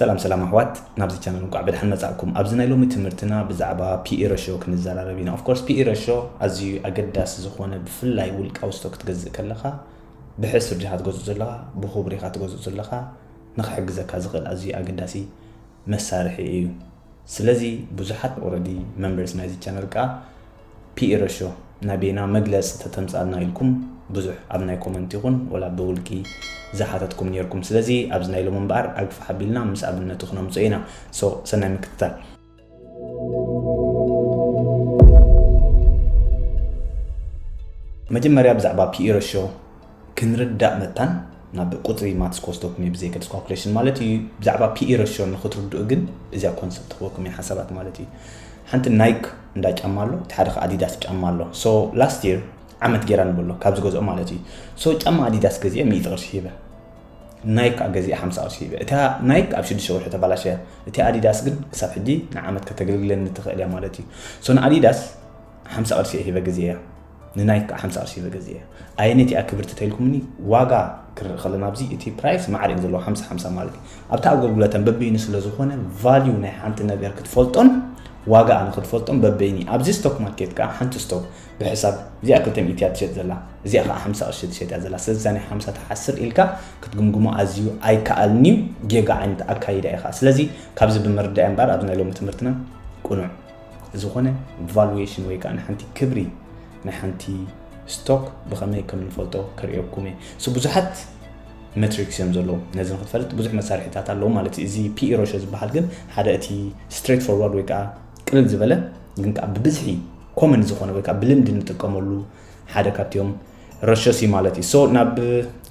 ሰላም ሰላም ኣሕዋት፣ ናብዚ ቻነል እንኳዕ ብድሓን መጻእኩም። ኣብዚ ናይ ሎሚ ትምህርትና ብዛዕባ ፒኢ ረሾ ክንዘራረብ ኢና። Of course ፒኢ ረሾ ኣዝዩ ኣገዳሲ ዝኾነ፣ ብፍላይ ውልቃዊ ስቶክ ክትገዝእ ከለኻ ብሕሱር ዲኻ ትገዝእ ዘለኻ፣ ብኽቡር ኢኻ ትገዝእ ዘለኻ፣ ንኽሕግዘካ ዝኽእል ኣዝዩ ኣገዳሲ መሳርሒ እዩ። ስለዚ ብዙሓት already members ናይዚ ቻነል ከኣ ፒኢ ረሾ ናበይና መግለጺ ተተምጻልና ኢልኩም ብዙሕ ኣብ ናይ ኮመንት ይኹን ወላ ብውልቂ ዝሓተትኩም ነርኩም። ስለዚ ኣብዚ ናይ ሎሚ እምበኣር ኣግፋሕ ኣቢልና ምስ ኣብነቱ ክነምጽኦ ኢና። So ሰናይ ምክትታል። መጀመርያ ብዛዕባ ፒኢ ረሾ ክንርዳእ መታን ናብ ቁጽሪ ማትስ ክወስደኩም እየ፣ ብዘይ ከድስ ካልኩሌሽን ማለት እዩ። ብዛዕባ ፒኢ ረሾ ንክትርድኡ ግን እዚኣ ኮንሰፕት ክበኩም እየ ሓሳባት ማለት እዩ። ሓንቲ ናይክ እንዳ ጫማ ኣሎ፣ እቲ ሓደ ከኣ ኣዲዳስ ጫማ ኣሎ። So last year ዓመት ጌራ ንበሎ ካብ ዝገዝኦ ማለት እዩ። So ጫማ ኣዲዳስ ገዚአ ሚእቲ ቅርሺ ሂበ፣ ናይክ ከኣ ገዚአ ሓምሳ ቅርሺ ሂበ። እታ ናይክ ኣብ ሽዱሽተ ወርሒ ተባላሸያ፣ እቲ ኣዲዳስ ግን ክሳብ ሕጂ ንዓመት ከተገልግለኒ ትኽእል እያ ማለት እዩ። So ንኣዲዳስ ሓምሳ ቅርሺ እየ ሂበ ገዚአ፣ ንናይክ ከኣ ሓምሳ ቅርሺ ሂበ ገዚአ። ኣየነይቲ እያ ክብርቲ ተይልኩምኒ? ዋጋ ክርኢ ከለና ኣብዚ እቲ ፕራይስ ማዕረ እዩ ዘለዎ፣ ሓምሳ ሓምሳ ማለት እዩ። ኣብታ ኣገልግሎተን በበይኑ ስለ ዝኾነ ቫልዩ ናይ ሓንቲ ነገር ክትፈልጦን ዋጋኣ ንክትፈልጦን በበይኑ። ኣብዚ ስቶክ ማርኬት ከኣ ሓንቲ ስቶክ ብሕሳብ እዚኣ ክልተ ሚእቲ እያ ትሸጥ ዘላ፣ እዚኣ ከኣ ሓምሳ ቅርሺ ትሸጥ እያ ዘላ። ስለዚ እዛ ናይ ሓምሳ ትሓስር ኢልካ ክትግምግሞ ኣዝዩ ኣይከኣልን እዩ። ጌጋ ዓይነት ኣካይዳ ኢኻ። ስለዚ ካብዚ ብምርዳእ እምበኣር ኣብዚ ናይ ሎሚ ትምህርትና ቅኑዕ ዝኾነ ቫሉዌሽን ወይ ከኣ ንሓንቲ ክብሪ ናይ ሓንቲ ስቶክ ብኸመይ ከም ንፈልጦ ከርእየኩም እየ። So ብዙሓት ሜትሪክስ እዮም ዘለዉ። ነዚ ንክትፈልጥ ብዙሕ መሳርሒታት ኣለዉ ማለት እዩ። እዚ ፒኢ ረሾ ዝበሃል ግን ሓደ እቲ ስትሬት ፎርዋርድ ወይ ከኣ ቅልል ዝበለ ግን ከኣ ብብዝሒ ኮመን ዝኾነ ወይ ከኣ ብልምዲ እንጥቀመሉ ሓደ ካብቲኦም ረሾ ሲ ማለት እዩ። So ናብ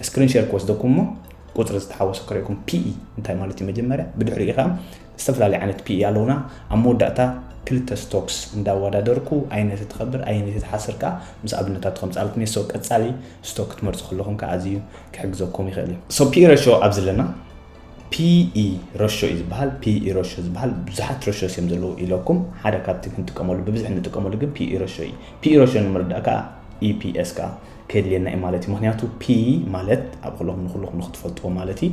ስክሪን ሼር ክወስደኩም እሞ ቁጽሪ ዝተሓወሶ ከርእየኩም። ፒኢ እንታይ ማለት እዩ? መጀመርያ ብድሕሪኡ ከኣ ዝተፈላለዩ ዓይነት ፒኢ ኣለውና። ኣብ መወዳእታ ክልተ ስቶክስ እንዳወዳደርኩ ኣየነይቲ ትኸብር ኣየነይቲ ትሓስር ከኣ ምስ ኣብነታት ከምጻልኩም እየ። So ቀጻሊ ስቶክ ክትመርጹ ከለኹም ከኣ ኣዝዩ ክሕግዘኩም ይኽእል እዩ። So ፒኢ ረሾ ኣብዚ ኣለና። ፒኢ ረሾ እዩ ዝበሃል። ፒኢ ረሾ ዝበሃል ብዙሓት ረሾስ እዮም ዘለዉ ኢለኩም። ሓደ ካብቲ ክንጥቀመሉ ብብዝሒ እንጥቀመሉ ግን ፒኢ ረሾ እዩ። ፒኢ ረሾ ንምርዳእ ከኣ ኢፒኤስ ከኣ ከድልየና እዩ ማለት እዩ። ምኽንያቱ ፒ ማለት ኣብ ኩለኹም ንኩለኹም ንክትፈልጥዎ ማለት እዩ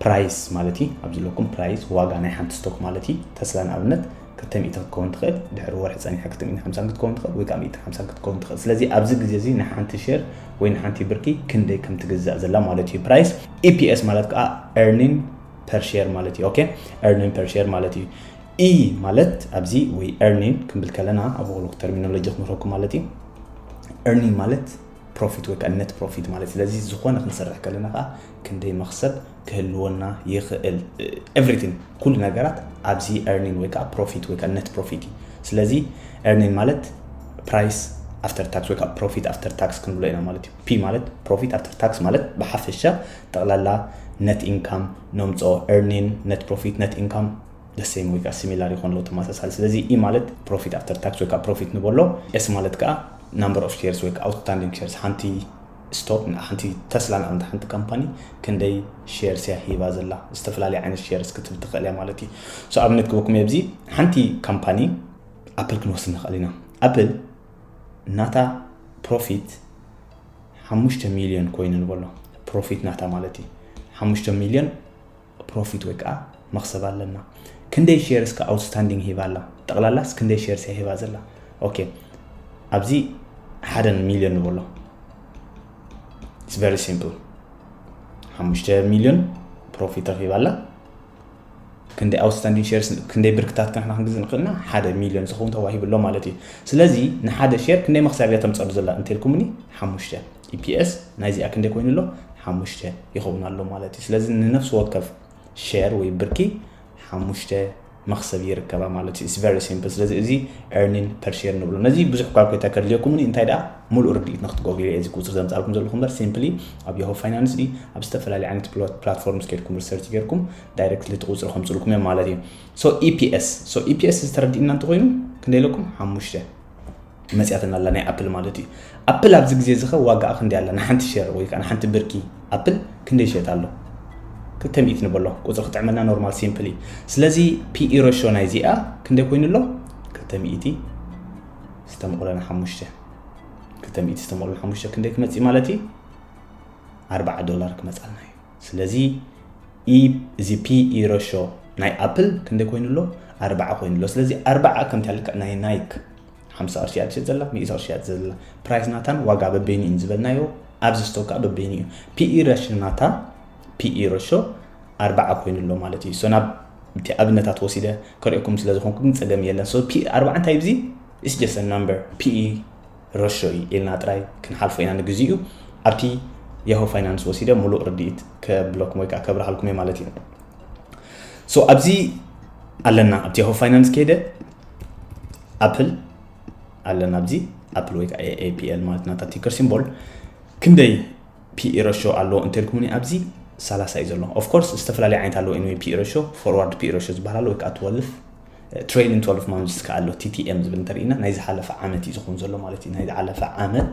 ፕራይስ ማለት እዩ። ኣብዚ ዘለኩም ፕራይስ ዋጋ ናይ ሓንቲ ስቶክ ማለት እዩ። ተስላ ንኣብነት ክልተ ሚእቲ ክትከውን ትኽእል፣ ድሕሪ ወርሒ ጸኒሓ ክልተ ሚእትን ሓምሳን ክትከውን ትኽእል ወይ ከዓ ሚእትን ሓምሳን ክትከውን ትኽእል። ስለዚ ኣብዚ ግዜ እዚ ንሓንቲ ሼር ወይ ንሓንቲ ብርኪ ክንደይ ከም ትግዛእ ዘላ ማለት እዩ ፕራይስ። ኢፒኤስ ማለት ከዓ earning per share ማለት እዩ። ኦኬ፣ earning per share ማለት እዩ። ኢ ማለት ኣብዚ ወይ earning ክንብል ከለና ኣብ ወግሎ ተርሚኖሎጂ ክምህረኩም ማለት እዩ። earning ማለት ፕሮፊት ወይ ከዓ ነት ፕሮፊት ማለት። ስለዚ ዝኾነ ክንሰርሕ ከለና ከዓ ክንደይ መኽሰብ ክህልወና ይኽእል፣ ኤቭሪቲንግ፣ ኩሉ ነገራት ኣብዚ earning ወይ ከዓ ፕሮፊት ወይ ከዓ ነት ፕሮፊት እዩ። ስለዚ earning ማለት price after tax ወይ ከዓ profit after tax ክንብሎ ኢና ማለት እዩ። ፒ ማለት profit after tax ማለት ብሓፈሻ ጠቕላላ ነት ኢንካም ነምፅኦ፣ earning፣ ነት ፕሮፊት፣ ነት ኢንካም the same ወይ ከዓ ሲሚላር ይኾን ኣለዉ፣ ተመሳሳሊ። ስለዚ ኢ ማለት profit after tax ወይ ከዓ ፕሮፊት ንበሎ። ኤስ ማለት ከዓ number of shares ወይ ከዓ outstanding shares፣ ሓንቲ ስቶክ፣ ሓንቲ ተስላ ንኣብነት ሓንቲ ካምፓኒ ክንደይ ሼርስ እያ ሂባ ዘላ፣ ዝተፈላለዩ ዓይነት ሼርስ ክትህብ ትኽእል እያ ማለት እዩ። So ኣብነት ክበኩም ኣብዚ ሓንቲ ካምፓኒ ኣፕል ክንወስድ ንኽእል ኢና። ኣፕል ናታ ፕሮፊት ሓሙሽተ ሚልዮን ኮይኑ ንበሎ፣ ፕሮፊት ናታ ማለት እዩ። ሓሙሽተ ሚልዮን ፕሮፊት ወይ ከዓ መኽሰብ ኣለና። ክንደይ ሼርስ ከ outstanding ሂባ ኣላ? ጠቕላላስ ክንደይ ሼርስ እያ ሂባ ዘላ? ኦኬ፣ ኣብዚ ሓደ ሚልዮን ንበሎ። It's very simple። ሓሙሽተ ሚልዮን ፕሮፊት ረኺባ ኣላ። ክንደይ outstanding shares፣ ክንደይ ብርክታት ከ ንሕና ክንግዝእ ንኽእልና? ሓደ ሚልዮን ዝኸውን ተዋሂቡ ኣሎ ማለት እዩ። ስለዚ ንሓደ ሼር ክንደይ መኽሰብ እያ ተምፀሉ ዘላ እንተልኩምኒ፣ ሓሙሽተ። ኢፒኤስ ናይዚኣ ክንደይ ኮይኑ ኣሎ? ሓሙሽተ ይኸውን ኣሎ ማለት እዩ። ስለዚ ንነፍሲ ወከፍ ሼር ወይ ብርኪ ሓሙሽተ መኽሰብ ይርከባ ማለት እዩ። It's very simple። ስለዚ እዚ earning per share ንብሎ። ነዚ ብዙሕ ካልኩሌተር ከድልየኩም፣ እንታይ ደኣ ሙሉእ ርድኢት ንክትገብሩ ኢለ እዚ ቁፅሪ ዘምፃልኩም ዘለኹ እምበር፣ ሲምፕሊ ኣብ ያሆ ፋይናንስ ድዩ ኣብ ዝተፈላለዩ ዓይነት ፕላ-፣ ፕላትፎርምስ ከድኩም ሪሰርች ጌርኩም ዳይሬክትሊ እቲ ቁፅሪ ከምፅልኩም እዮም ማለት እዩ። So ኢፒኤስ፣ so ኢፒኤስ ዝተረዲእና እንተኮይኑ ክንደይ ኢለኩም? ሓሙሽተ መፅያትና ኣላ ናይ ኣፕል ማለት እዩ። ኣፕል ኣብዚ ግዜ እዚ ኸ ዋጋኣ ክንደይ ኣላ? ንሓንቲ ሼር ወይ ከዓ ንሓንቲ ብርኪ ኣፕል ክንደይ ይሸጥ ኣሎ? ክልተ ሚእቲ ንበሎ፣ ቁፅሪ ክጥዕመልና ኖርማል ሲምፕል እዩ። ስለዚ ፒኢ ረሾ ናይዚኣ ክንደይ ኮይኑ ኣሎ? ክልተ ሚእቲ ዝተመቑለና ሓሙሽተ፣ ክልተ ሚእቲ ዝተመቑለና ሓሙሽተ ክንደይ ክመፅእ ማለት እዩ? ኣርባዓ ዶላር ክመፃልና እዩ። ስለዚ ኢ-፣ እዚ ፒኢ ረሾ ናይ ኣፕል ክንደይ ኮይኑ ኣሎ? ኣርባዓ ኮይኑ ኣሎ። ስለዚ ኣርባዓ ከምቲ ያልካ ናይ ናይክ ሓምሳ ቅርሺ እያ ትሸጥ ዘላ፣ ሚእቲ ቅርሺ እያ ትሸጥ ዘላ። ፕራይስ ናታን ዋጋ በበይኑ እዩ ዝበልናዮ፣ ኣብዚ ስቶክ ከዓ በበይኑ እዩ። ፒኢ ሬሾ ናታ፣ ፒኢ ሬሾ ኣርባዓ ኮይኑ ኣሎ ማለት እዩ። ሶ ናብ እቲ ኣብነታት ወሲደ ከርእየኩም ስለ ዝኾንኩ ግን ጸገም የለን። ሶ ፒ ኣርባዓ እንታይ ብዚ? It's just a number። ፒኢ ሬሾ እዩ ኢልና ጥራይ ክንሓልፎ ኢና ንግዚኡ። ኣብቲ ያሆ ፋይናንስ ወሲደ ሙሉእ ርድኢት ከብለኩም ወይ ከዓ ከብርሃልኩም እየ ማለት እዩ። ሶ ኣብዚ ኣለና፣ ኣብቲ ያሆ ፋይናንስ ከይደ ኣፕል ኣለና፣ ኣብዚ ኣፕል ወይ ከዓ ኤ ፒ ኤል ማለት ናታ ቲከር ሲምቦል ክንደይ ፒኢ ሬሾ ኣለዎ እንተልኩምኒ ኣብዚ ሰላሳ እዩ ዘሎ። ኦፍ ኮርስ ዝተፈላለየ ዓይነት ኣለዎ። ኤኒዌይ ፒኢ ሬሾ፣ ፎርዋርድ ፒኢ ሬሾ ዝበሃል ኣሎ ወይ ከዓ ትወልፍ፣ ትሬሊንግ ትወልፍ ማንዝስ ከዓ ኣሎ። ቲ ቲ ኤም ዝብል እንተርኢና ናይ ዝሓለፈ ዓመት እዩ ዝኸውን ዘሎ ማለት እዩ። ናይ ዝሓለፈ ዓመት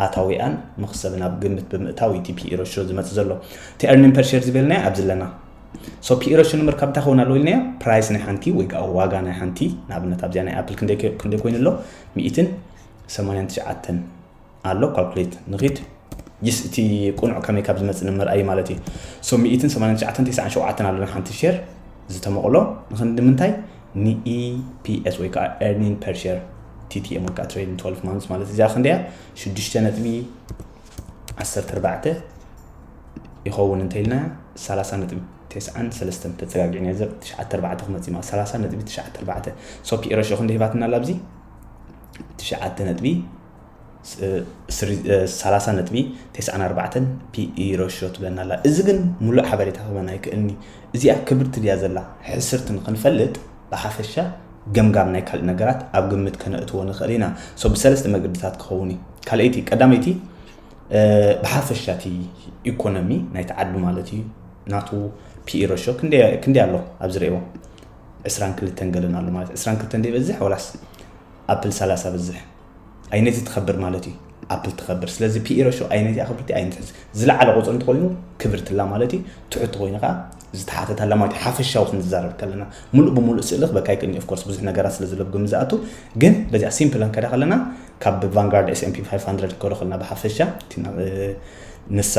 ኣታዊኣን መኽሰብን ኣብ ግምት ብምእታው እዩ እቲ ፒኢ ሬሾ ዝመጽእ ዘሎ። እቲ ኤርኒንግ ፐር ሼር ዝበልናዮ ኣብዚ ኣለና። ሶ ፒኢ ሬሾ ንምርካብ እንታይ ክኸውን ኣለዎ ኢልናዮ? ፕራይስ ናይ ሓንቲ ወይ ከዓ ዋጋ ናይ ሓንቲ፣ ንኣብነት ኣብዚኣ ናይ ኣፕል ክንደይ ከ-፣ ክንደይ ኮይኑ ኣሎ? ሚእትን ሰማንያን ትሽዓተን ኣሎ። ካልኩሌት ንኺድ። ጅስ እቲ ቁኑዕ ከመይ ካብ ዝመጽእ ንምርኣይ ማለት እዩ። ሶ ሚእትን ሰማንያን ትሽዓተን ተስዓን ሸውዓተን ኣሎ ንሓንቲ ሼር ዝተመቕሎ። ንኽንዲ ምንታይ? ንኢ ፒ ኤስ ወይ ከዓ ኤርኒንግ ፐር ሼር ቲ ቲ ኤም ወይ ከዓ ትሬሊንግ ትወልፍ ማንዝስ ማለት እዚኣ ክንደያ? ሽዱሽተ ነጥቢ ዓሰርተ ኣርባዕተ ይኸውን እንተኢልና ሰላሳ ነጥቢ ተስዓን ሰለስተን ተጸጋጊዕና ዘር ትሽዓተ ኣርባዕተ ክመጽእ ማለት ሰላሳ ነጥቢ ትሽዓተ ኣርባዕተ። ሶ ፒኢ ሬሾ ክንደይ ሂባትና ኣላ ኣብዚ? ትሽዓተ ነጥቢ ስ-፣ ስሪ-፣ እ፣ ሰላሳ ነጥቢ ተስዓን ኣርባዕተን ፒኢ ሬሾ ትብለና ኣላ። እዚ ግን ሙሉእ ሓበሬታ ክህበና ኣይክእልኒ። እዚኣ ክብርቲ ድያ ዘላ ሕስርቲ ንኽንፈልጥ ብሓፈሻ ገምጋም ናይ ካልእ ነገራት ኣብ ግምት ከነእትዎ ንኽእል ኢና። ሶ ብሰለስተ መገድታት ክኸውን እዩ። ካልኣይቲ፣ ቀዳመይቲ፣ እ፣ ብሓፈሻ እቲ ኢኮኖሚ ናይቲ ዓዲ ማለት እዩ፣ ናቱ ፒኢ ሬሾ ክንደይ፣ ክንደይ ኣሎ ኣብዚ ርእይዎ? ዕስራን ክልተን ገለን ኣሎ ማለት እዩ። ዕስራን ክልተን ደይ በዝሕ ወላስ ኣፕል ሰላሳ በዝሕ? ኣይነቲ ትኸብር ማለት እዩ። ኣፕል ትኸብር። ስለዚ ፒኢ ሬሾ ኣይነቲ ኣኽብርቲ ኣይንትሕዝ። ዝለዓለ ቁፅሪ እንተኮይኑ ክብርትላ ማለት እዩ። ትሑት ተኮይኑ ከዓ ዝተሓተታላ ማለት እዩ። ሓፈሻዊ ክንዛረብ ከለና ሙሉእ ብሙሉእ ስእሊ ክበካ ይክእልኒ። ኦፍኮርስ ብዙሕ ነገራት ስለ ዘሎ ብግምት ዝኣቱ፣ ግን በዚኣ ሲምፕል ክንከዳ ከለና ካብ ቫንጋርድ ኤስ ኤን ፒ ፋይቭ ሃንድረድ ክንከዶ ከለና ብሓፈሻ እቲ ና-፣ እ፣ ንሳ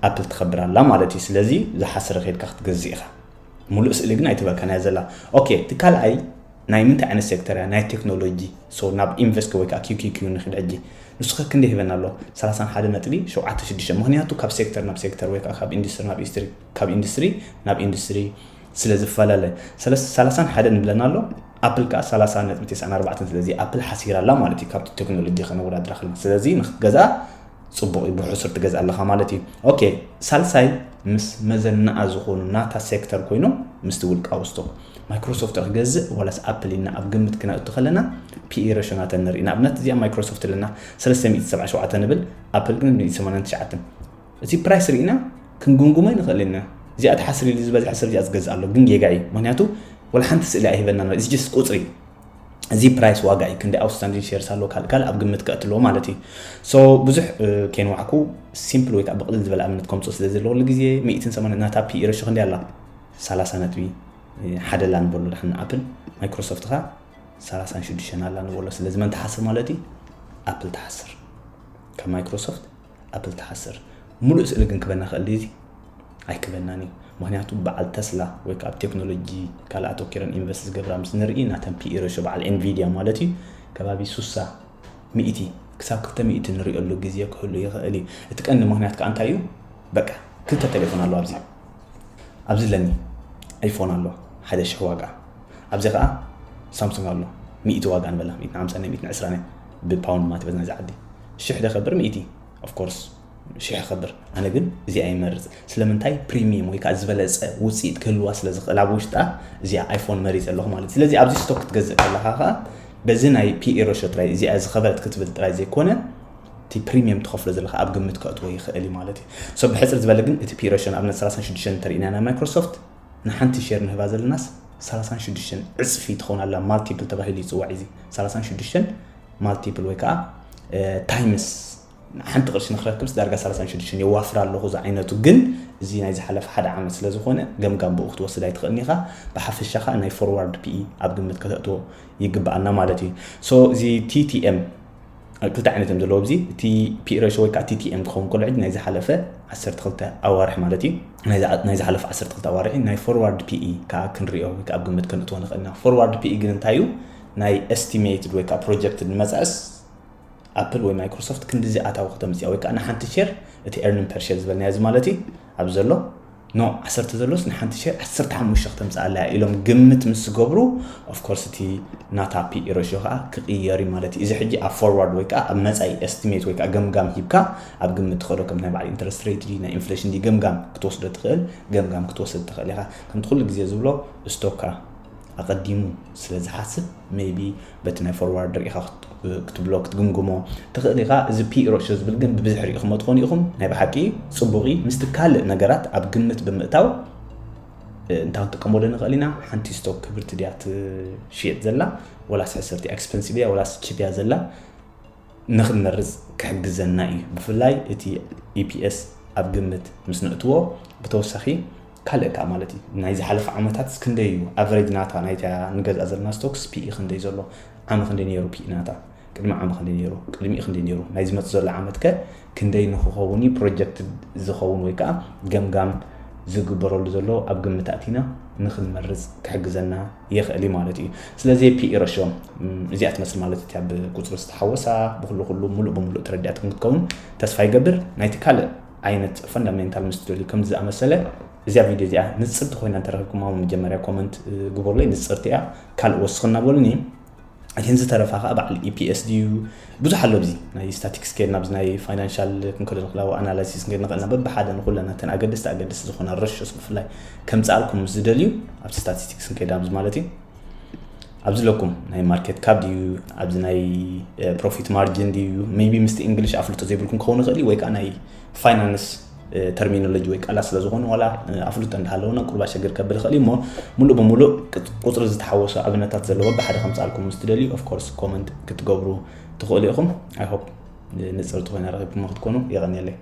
ኣፕል ትኸብር ኣላ ማለት እዩ። ስለዚ ዝሓስረ ከይድካ ክትገዝእ ኢኻ። ሙሉእ ስእሊ ግን ኣይትበካን እያ ዘላ። ኦኬ፣ እቲ ካልኣይ ናይ ምንታይ ዓይነት ሴክተር እያ? ናይ ቴክኖሎጂ። ሶ ናብ ኢንቨስት ወይ ከዓ ኪው ኪው ኪው ንኽድ ሕጂ። ንሱ ከ ክንደይ ሂበና ኣሎ? ሰላሳን ሓደ ነጥቢ ሸውዓተ ሽዱሽተ። ምኽንያቱ ካብ ሴክተር ናብ ሴክተር ወይ ከዓ ካብ ኢንዱስትሪ ናብ ኢንዱስትሪ፣ ካብ ኢንዱስትሪ ናብ ኢንዱስትሪ ስለ ዝፈላለ። ሰለስ-፣ ሰላሳን ሓደ ንብለና ኣሎ። ኣፕል ከዓ ሰላሳ ነጥቢ ተስዓን ኣርባዕተን። ስለዚ ኣፕል ሓሲራ ኣላ ማለት እዩ ካብቲ ቴክኖሎጂ ከነወዳድራ ከለና። ስለዚ ንኽትገዝኣ ጽቡቕ እዩ፣ ብሕሱር ትገዝእ ኣለኻ ማለት እዩ። ኦኬ፣ ሳልሳይ ምስ መዘናኣ ዝኾኑ ናታ ሴክተር ኮይኖም ምስቲ ውልቃዊ ስቶክ። ማይክሮሶፍት ክገዝእ ዋላስ ኣፕል ኢልና ኣብ ግምት ክነእቱ ከለና ፒኢ ሬሾ ናተን ንርኢ። ንኣብነት እዚኣ ማይክሮሶፍት ኣለና ሰለስተ ሚእቲ ሰብዓ ሸውዓተ ንብል፣ ኣፕል ግን ሚእቲ ሰማንያን ትሽዓተን። እቲ ፕራይስ ርኢና ክንግምግሞ ንኽእል ኢና። እዚኣ ትሓስር ኢሉ ዝበዝሐ ሰብ እዚኣ ዝገዝእ ኣሎ፣ ግን ጌጋ እዩ። ምኽንያቱ ዋላ ሓንቲ ስእሊ ኣይህበና፣ እዚ ጀስት ቁጽሪ እዩ። እዚ ፕራይስ ዋጋ እዩ፣ ክንደይ ኣውትስታንዲንግ ሼርስ ኣሎ፣ ካልእ ካልእ ኣብ ግምት ከእትልዎ ማለት እዩ። ሶ ብዙሕ፣ እ፣ ከይንዋዕኩ ሲምፕል ወይ ከዓ ብቕልል ዝበለ ኣብነት ከምፅኦ ስለ ዘለዎ ኩሉ ግዜ ሚእትን ሰማንያን ናታ ፒኢ ሬሾ ክንደይ ኣላ? ሰላሳ ነጥቢ ሓደ ኣላ ንበሎ። ድሓን ኣፕል፣ ማይክሮሶፍት ኸ ሰላሳን ሽዱሽተን ኣላ ንበሎ። ስለዚ መን ትሓስር ማለት እዩ? ኣፕል ትሓስር ካብ ማይክሮሶፍት። ኣፕል ትሓስር። ሙሉእ ስእሊ ግን ክበና ክእል ድዩ? ኣይክበናን እዩ። ምኽንያቱ በዓል ተስላ ወይ ከዓ ኣብ ቴክኖሎጂ ካልእ ኣተኪረን ኢንቨስት ዝገብራ ምስ ንርኢ ናተን ፒኢ ሬሾ በዓል ኤንቪድያ ማለት እዩ ከባቢ ሱሳ ሚእቲ ክሳብ ክልተ ሚእቲ ንሪኦሉ ግዜ ክህሉ ይኽእል እዩ። እቲ ቀንዲ ምኽንያት ከዓ እንታይ እዩ? በቃ ክልተ ቴሌፎን ኣሎ ኣብዚ። ኣብዚ ኣለኒ ኣይፎን ኣሎ ሓደ ሽሕ ዋጋ። ኣብዚ ከዓ ሳምሱንግ ኣሎ ሚእቲ ዋጋ ንበላ፣ ሚእትን ሓምሳን ሚእትን ዕስራን ብፓውንድ ማለት በዚ ናይዚ ዓዲ። ሽሕ ዶ ከብር ሚእቲ? ኦፍ ኮርስ ሽሕ ከብር። ኣነ ግን እዚኣ ይመርጽ። ስለምንታይ? ፕሪሚየም ወይ ከዓ ዝበለጸ ውጽኢት ክህልዋ ስለ ዝኽእል ኣብ ውሽጣ እዚኣ ኣይፎን መሪጸ ኣለኹ ማለት እዩ። ስለዚ ኣብዚ ስቶክ ክትገዝእ ከለኻ ከዓ በዚ ናይ ፒኢ ሬሾ ጥራይ እዚኣ ዝኸበረት ክትብል ጥራይ ዘይኮነ እቲ ፕሪሚየም ትኸፍሎ ዘለኻ ኣብ ግምት ከእትዎ ይኽእል እዩ ማለት እዩ። ሶ ብሕጽር ዝበለ ግን እቲ ፒኢ ሬሾ ንኣብነት ሰላሳን ሽዱሽተን እንተርኢና ናይ ማይክሮሶፍት ንሓንቲ ሼር ንህባ ዘለናስ ሰላሳን ሽዱሽተን ዕጽፊ ትኸውን ኣላ። ማልቲፕል ተባሂሉ ይጽዋዕ እዚ ሰላሳን ሽዱሽተን ማልቲፕል ወይ ከዓ፣ እ፣ ታይምስ ሓንቲ ቅርሺ ንክረክብስ ዳርጋ ሰላሳን ሽዱሽተን የዋፍር ኣለኹ ዝዓይነቱ። ግን እዚ ናይ ዝሓለፈ ሓደ ዓመት ስለ ዝኾነ ገምጋም ብኡ ክትወስድ ኣይትኽእልን ኢኻ። ብሓፈሻ ከዓ ናይ ፎርዋርድ ፒኢ ኣብ ግምት ከተእትዎ ይግብኣና ማለት እዩ። ሶ እዚ ቲ ቲ ኤም ክልተ ዓይነት እዮም ዘለዎ። እዚ እቲ ፒኢ ሬሽዮ ወይ ከዓ ቲቲኤም ክኸውን ከሎ ሕጂ ናይ ዝሓለፈ ዓሰርተ ክልተ ኣዋርሕ ማለት እዩ። ናይ ዝሓለፈ ዓሰርተ ክልተ ኣዋርሒ ናይ ፎርዋርድ ፒኢ ከዓ ክንሪኦ ወይ ከዓ ኣብ ግምት ክንእትዎ ንኽእል ኢና። ፎርዋርድ ፒኢ ግን እንታይ እዩ? ናይ ኤስቲሜትድ ወይ ከዓ ፕሮጀክትድ ንመፃእስ ኣፕል ወይ ማይክሮሶፍት ክንድዚ ኣታዊ ከተምፅያ ወይ ከዓ ንሓንቲ ሼር እቲ ኤርኒንግ ፐር ሼር ዝበልናዮ እዚ ማለት እዩ ኣብ ዘሎ ኖ ዓሰርተ ዘሎስ ንሓንቲ ሸር ዓሰርተ ሓሙሽተ ክተምፅኣላ እያ ኢሎም ግምት ምስ ዝገብሩ ኦፍኮርስ እቲ ናታ ፒኢ ሬሽዮ ከዓ ክቕየር እዩ ማለት እዩ። እዚ ሕጂ ኣብ ፎርዋርድ ወይ ከዓ ኣብ መፃኢ ኤስቲሜት ወይ ከዓ ገምጋም ሂብካ ኣብ ግምት ትኸዶ ከም ናይ በዓል ኢንትረስት ሬት ድዩ ናይ ኢንፍሌሽን ድዩ ገምጋም ክትወስዶ ትኽእል ገምጋም ክትወስድ ትኽእል ኢኻ። ከምቲ ኩሉ ግዜ ዝብሎ ስቶካ ኣቐዲሙ ስለ ዝሓስብ ሜይቢ በቲ ናይ ፎርዋርድ ርኢኻ ክትብሎ ክትግምግሞ ትኽእል ኢኻ። እዚ ፒኢ ሬሽዮ ዝብል ግን ብብዝሒ ርኢኹሞ ትኾኑ ኢኹም። ናይ ብሓቂ ፅቡቕ እዩ። ምስቲ ካልእ ነገራት ኣብ ግምት ብምእታው እንታይ ክንጥቀመሉ ንኽእል ኢና? ሓንቲ ስቶክ ክብርቲ ድያ ትሽየጥ ዘላ ወላስ ሕስርቲ ኤክስፐንሲቭ እያ ወላስ ቺፕ እያ ዘላ ንኽንመርፅ ክሕግዘና እዩ። ብፍላይ እቲ ኢፒኤስ ኣብ ግምት ምስ ነእትዎ ብተወሳኺ ካልእ ከዓ ማለት እዩ ናይ ዝሓለፈ ዓመታት ክንደይ እዩ ኣቨሬጅ ናታ ናይታ ንገዝኣ ዘለና ስቶክስ ፒኢ ክንደይ ዘሎ ዓሚ ክንደይ ነይሩ ፒኢ ናታ ቅድሚ ዓሚ ክንደይ ነይሩ ቅድሚኡ ክንደይ ነይሩ ናይ ዝመፅ ዘሎ ዓመት ከ ክንደይ ንክኸውን እዩ ፕሮጀክት ዝኸውን ወይ ከዓ ገምጋም ዝግበረሉ ዘሎ ኣብ ግምት ኣቲና ንክንመርፅ ክሕግዘና ይኽእል እዩ ማለት እዩ። ስለዚ ፒኢ ሬሽዮ እዚኣ ትመስል ማለት እቲ ኣብ ቁፅሪ ዝተሓወሳ ብኩሉ ኩሉ ሙሉእ ብሙሉእ ተረዲኣትኩም ክትከውን ተስፋ ይገብር። ናይቲ ካልእ ዓይነት ፈንዳሜንታል ምስ ትደልዩ ከምዚ ዝኣመሰለ እዚኣ ቪድዮ እዚኣ ንፅርቲ ኮይና እንተረኺብኩማ መጀመርያ ኮመንት ግበሩለይ። ንፅርቲ እያ ካልእ ወስኽና በሉኒ። እተን ዝተረፋ ከዓ በዓል ኢፒኤስ ድዩ ብዙሕ ኣሎ ኣብዚ ናይ ስታቲክስ ከድና ኣብዚ ናይ ፋይናንሻል ክንከዶ ንኽእል ኣናላይሲስ ንክእል ንኽእልና በብሓደ ንኩለና እተን ኣገደስቲ ኣገደስቲ ዝኾና ረሾስ ብፍላይ ከምፅኣልኩም ምስ ዝደልዩ ኣብቲ ስታቲስቲክስ ንከይድ ኣብዚ ማለት እዩ ኣብዚ ለኩም ናይ ማርኬት ካፕ ድዩ ኣብዚ ናይ ፕሮፊት ማርጅን ድዩ ሜቢ ምስቲ እንግሊሽ ኣፍልጦ ዘይብልኩም ክኸውን ይኽእል እዩ ወይ ከዓ ናይ ፋይናንስ ተርሚኖሎጂ ወይ ቃላት ስለ ዝኾኑ ዋላ ኣፍልጦ እንዳሃለውና ቁርባ ሸግር ከብል ይኽእል እዩ እሞ ሙሉእ ብሙሉእ ቁፅሪ ዝተሓወሶ ኣብነታት ዘለዎ ብሓደ ከምፃልኩም ምስ ትደልዩ ኦፍኮርስ ኮመንት ክትገብሩ ትኽእሉ ኢኹም። I hope ንፅርቲ ኮይና ረኺብኩሞ ክትኮኑ። የቐንየለይ።